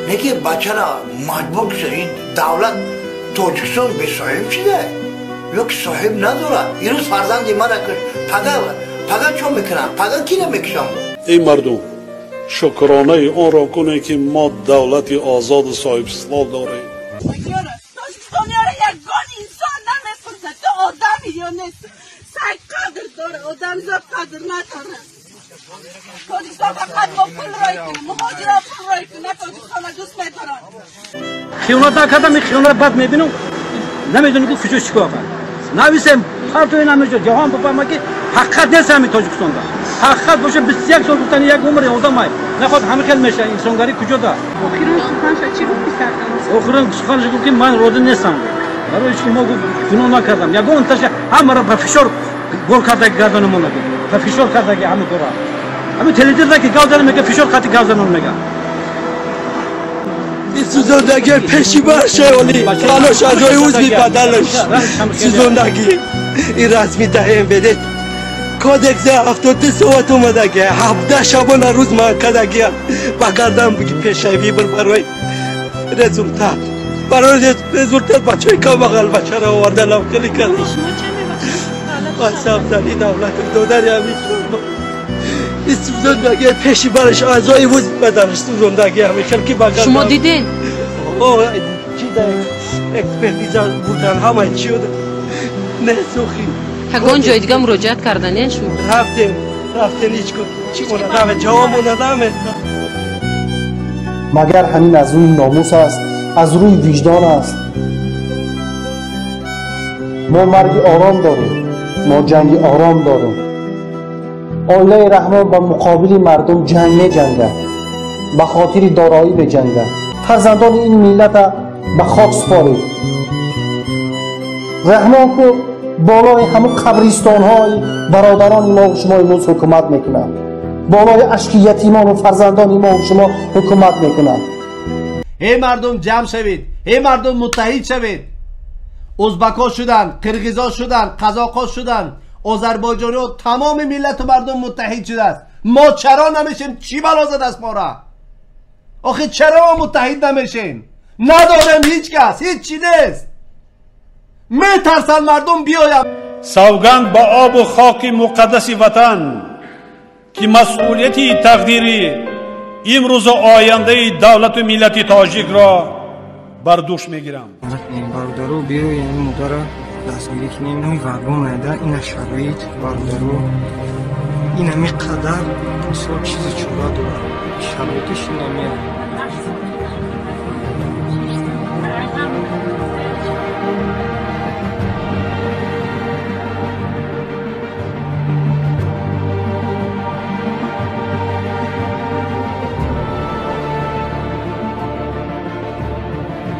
Неки бачара маҷбур кушад. Ин давлат Тоҷикистон бесоҳиб шуда, ё ки соҳиб надорад. Ирӯз фарзанди мара куш, пага чо мекунам, пага кина мекушам? Эй мардум, шукронаи онро кунед, ки мо давлати озоду соҳибистиқлол дорем. Тоҷикистониёро ягон инсон намепурсад, ту одами ё нест. Саг қадр дора, одамзод қадр надорад. Тоҷикистон фақат мо пул рой кунем, муҳоҷиро пул рой кунем, Тоҷикистонро дӯст медоранд. Хиёнат накардам, ин хиёнат бад мебинам, намедонам ки куҷо чикор кард. Нависем, партои намеҷо, ҷаҳон бифаҳма, ки ҳақиқат нест ҳамин Тоҷикистонда. Ҳақиқат боша, 21 сол гуфтани як умри одам ай. Наход ҳамин хел меша, инсонгарӣ куҷода? Охирон суханша чӣ гуфт писартон? Охирон суханша гуфт, ки ман розӣ нестам. Барои чӣ мо гуфт гуноҳ накардам. Ягон таша ҳамаро ба фишор гол кардаги гардонамон гуфт. Ба фишор кардаги ҳама кора. Ҳамин телевизор ки гав зада мега, фишор қати гав занон мега. Сӯзондагӣ пеши баршаоли балош аъзои узви бадалаш сӯзондагӣ. Ин расми даҳем бедед кодекси 72 соат омадаги, 17 шабона рӯз ман кардагиам ба кардам пешавӣ бир барои результат, барои результат. Бачаи камбағал бачаро оварданам, хеле кардам сабзали давлатов додари ҳамин сӯзондагӣ пеши бараш аъзои узви баданаш сӯзондагӣ ҳамин хел ки ба Шумо дидед? Чи да экспертиза бурдан, ҳамаи чиё несухи. Ягон ҷои дига муроҷиат карданед шумо? Рафтем, рафтем, ҳеҷ чӣ ҷавобона намедод. Магар ҳамин аз рӯи номус аст, аз рӯи виҷдон аст? Мо марги ором дорем, мо ҷанги ором дорем. Оилаи Раҳмон ба муқобили мардум ҷанг меҷангад, ба хотири дороӣ меҷангад. Фарзандони ин миллата ба хок супорид. Раҳмон ку болои ҳамун қабристонҳои бародарони мо шумо имрӯз ҳукумат мекунад, болои ашки ятимону фарзандони мо шумо ҳукумат мекунад. Эй мардум, ҷамъ шавед, эй мардум, муттаҳид шавед. Ӯзбакҳо шуданд, қирғизҳо шуданд, қазоқҳо шуданд, озарбойҷониҳо, тамоми миллату мардум муттаҳид шудааст. Мо чаро намешем? Чӣ бало задааст мора? Охи чаро мо муттаҳид намешем? Надорем ҳеҷ кас, ҳеҷ чӣ нест. Метарсанд мардум биёянд. Савганд ба обу хоки муқаддаси ватан, ки масъулияти тақдири имрӯзу ояндаи давлату миллати тоҷикро бар дӯш мегирам. Бародару, биёем модарро дастгирӣ кунем. Ин вагон ина шароит, бародару, инами қадар мисол чизи чора дорад, шароитиш инамия.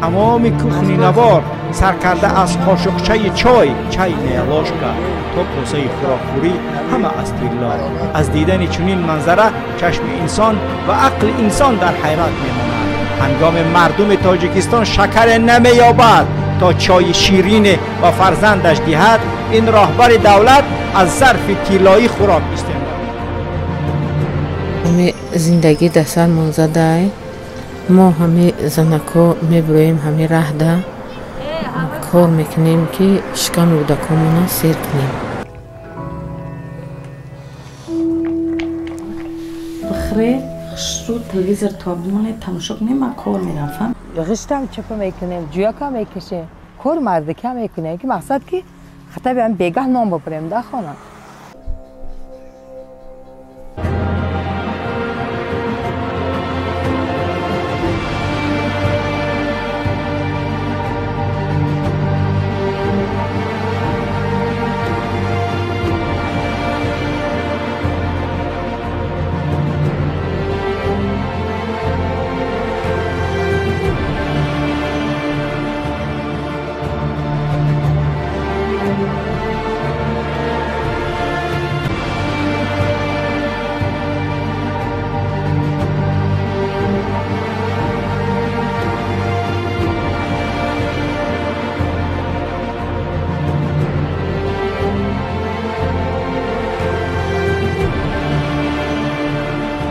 Тамоми кухни навор саркарда аз қошуқчаи чой, чайная ложка, то косаи хӯрокхӯрӣ ҳама аз тилло. Аз дидани чунин манзара чашми инсон ва ақли инсон дар ҳайрат мемонад. Ҳангоми мардуми Тоҷикистон шакаре намеёбад, то чойи ширине ба фарзандаш диҳад, ин роҳбари давлат аз зарфи тиллоӣ хӯрок истеъмол. Зиндагӣ дар сармон задай. Мо ҳами занакҳо мебироем, ҳами раҳда кор мекунем, ки шиками кӯдакҳомона сер кунем. Бихӯре, хушрӯ телевизор то бимонед, тамошо кунем, ман кор мерафам. Ғиштам чапа мекунем, ҷӯяка мекашем, кор мардика мекунем, ки мақсад ки хатаби ҳам бегаҳ нон бибарем да хона.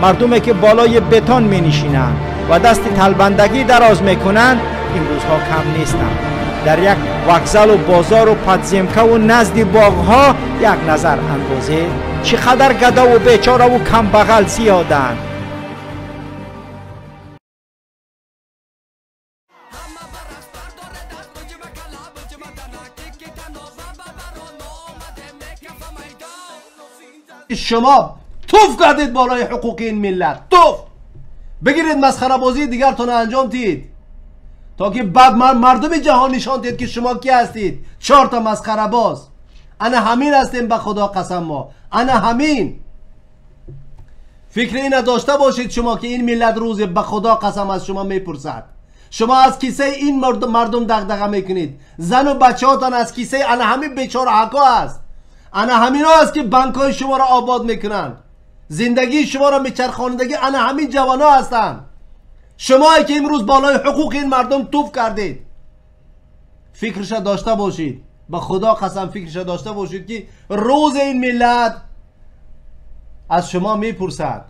مردمی که بالای بتون می نشینند، ва дасти талбандагӣ дароз мекунанд, имрӯзҳо кам нестанд. Дар як вокзалу бозору подземкаву назди боғҳо як назар андозед, чӣ қадар гадову бечораву камбағал зиёданд. Шумо туф кардед болои ҳуқуқи ин миллат, туф бигиред, масхарабозии дигарторо анҷом диҳед, то ки баъд мардуми ҷаҳон нишон диҳед, ки шумо ки ҳастед. Чорта масхарабоз ана ҳамин ҳастем, ба худо қасам, мо ана ҳамин. Фикри ина дошта бошед шумо, ки ин миллат рӯзе ба худо қасам аз шумо мепурсад. Шумо аз кисаи ин мардум дағдаға мекунед, зану бачаҳотон аз кисаи ана ҳамин бечораҳако аст, ана ҳамино аст, ки банкҳои шуморо обод мекунанд, зиндагии шуморо мечархонидагӣ ана ҳамин ҷавонҳо ҳастанд. Шумое ки имрӯз болои ҳуқуқи ин мардум туф кардед, фикрша дошта бошед, ба худо қасам, фикрша дошта бошед, ки рӯзе ин миллат аз шумо мепурсад.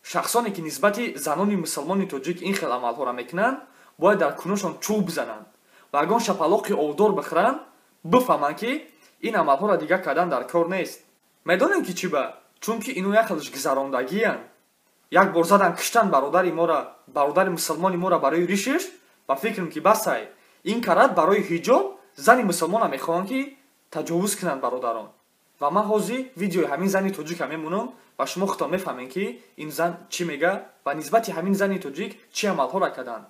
Шахсоне ки нисбати занони мусалмони тоҷик ин хел амалҳоро мекунанд, бояд дар кунушон чӯб бизананд ва ягон шапалоқи овдор бихӯранд, бифаҳманд, ки ин амалҳоро дигар кардан дар кор нест. Медонем, ки чӣ ба? Чунки ино як хелш гузарондагиянд. Як бор задан, киштан бародари мора, бародари мусалмони мора барои ришиш, ба фикрам, ки басай. Ин карат барои ҳиҷоб зани мусалмона мехоҳанд, ки таҷовуз кунанд, бародарон. Ва ман ҳозир видеои ҳамин зани тоҷика мемонам ва шумо худтон мефаҳмед, ки ин зан чӣ мега ва нисбати ҳамин зани тоҷик чӣ амалҳоро карданд.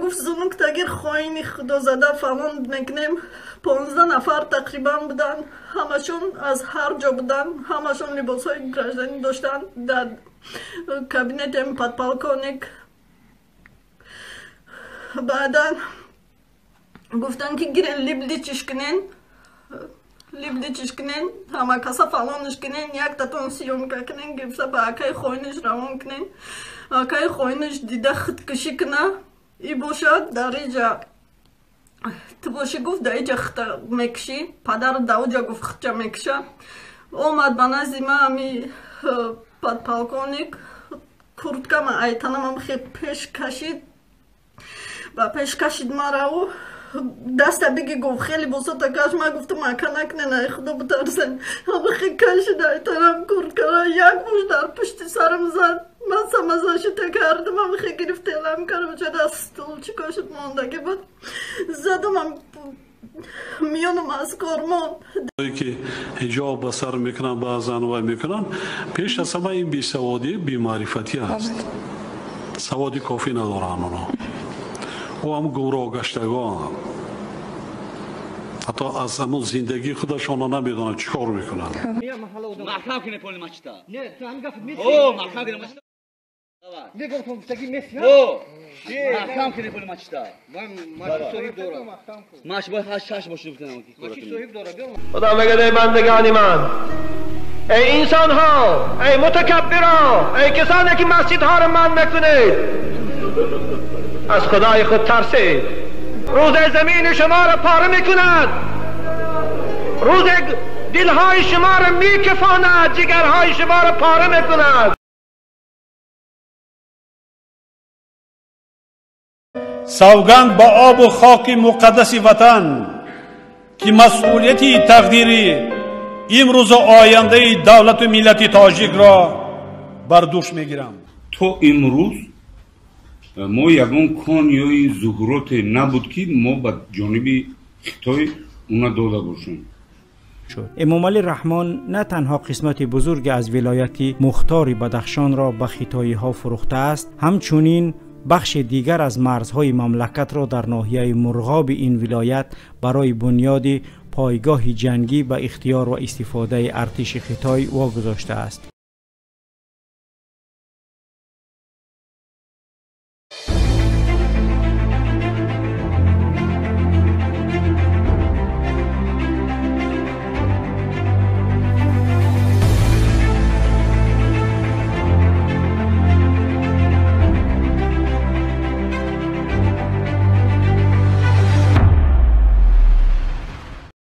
Гуфт, зунук тагир хоини худозада фалон мекунем. 15 нафар тақрибан буданд, ҳамашон аз ҳар ҷо буданд, ҳамашон либосҳои гражданӣ доштанд. Дар кабинети подполковник баъдан гуфтанд, ки гирен, либличиш кунен, либличиш кунен, ҳама каса фалонш кунен, яктатон съёмка кунен, гирифта ба акаи хоинаш равон кунен, акаи хоинаш дида худкушӣ куна и бошад дар иҷа ту бошӣ. Гуфт, дар иҷа хита мекушӣ, падар дар уҷа, гуфт, хитча мекуша. Омад ба назди ма ами подполковник, курткама айтанамам хе пеш кашид, ба пеш кашид мараву даста биги, гуфт, хеле босота каш. Ма гуфтам, ака, накунен, ай худо битарсен. Ҳамахе кашид айтанам курткара, як муш дар пушти сарам зад. Ман самозащита кардам, ҳамахе гирифта элам кардам, чада стулчико шуд, мондагӣ буд, задам, миёнам аз кор монд. Ки ҳиҷоб ба сар мекунанд, баъзан вай мекунанд, пеш аз ҳама ин бесаводӣ, бемаърифатӣ аст. Саводи кофӣ надоранд онҳо, ӯ ҳам гумроҳ гаштагон, ҳатто аз ҳамон зиндагии худашонро намедонанд, чӣ кор мекунанд. Маҳкам кунед поли масҷида. Маҳкам кунед масҷида. Маҳкам кунед поли масҷида. Маш бояд ҳашт шаш бошад. Худо мегӯяд: эй бандагони ман, эй инсонҳо, эй мутакаббирон, эй касоне ки масҷидҳоро манъ мекунед, аз худои худ тарсед. Рӯзе замини шуморо пора мекунад, рӯзе дилҳои шуморо мекафонад, ҷигарҳои шуморо пора мекунад. Савганд ба обу хоки муқаддаси ватан, ки масъулияти тақдири имрӯзу ояндаи давлату миллати тоҷикро бар дӯш мегирам. То имрӯз мо ягон кон ё зуҳуроте набуд, ки мо ба ҷониби Хитой уна дода бошем. Шуд. Эмомалӣ Раҳмон на танҳо қисмати бузурге аз вилояти мухтори Бадахшонро ба хитоиҳо фурӯхтааст, ҳамчунин бахши дигар аз марзҳои мамлакатро дар ноҳияи Мурғоби ин вилоят барои бунёди пойгоҳи ҷангӣ ба ихтиёр ва истифодаи артиши Хитой вогузоштааст.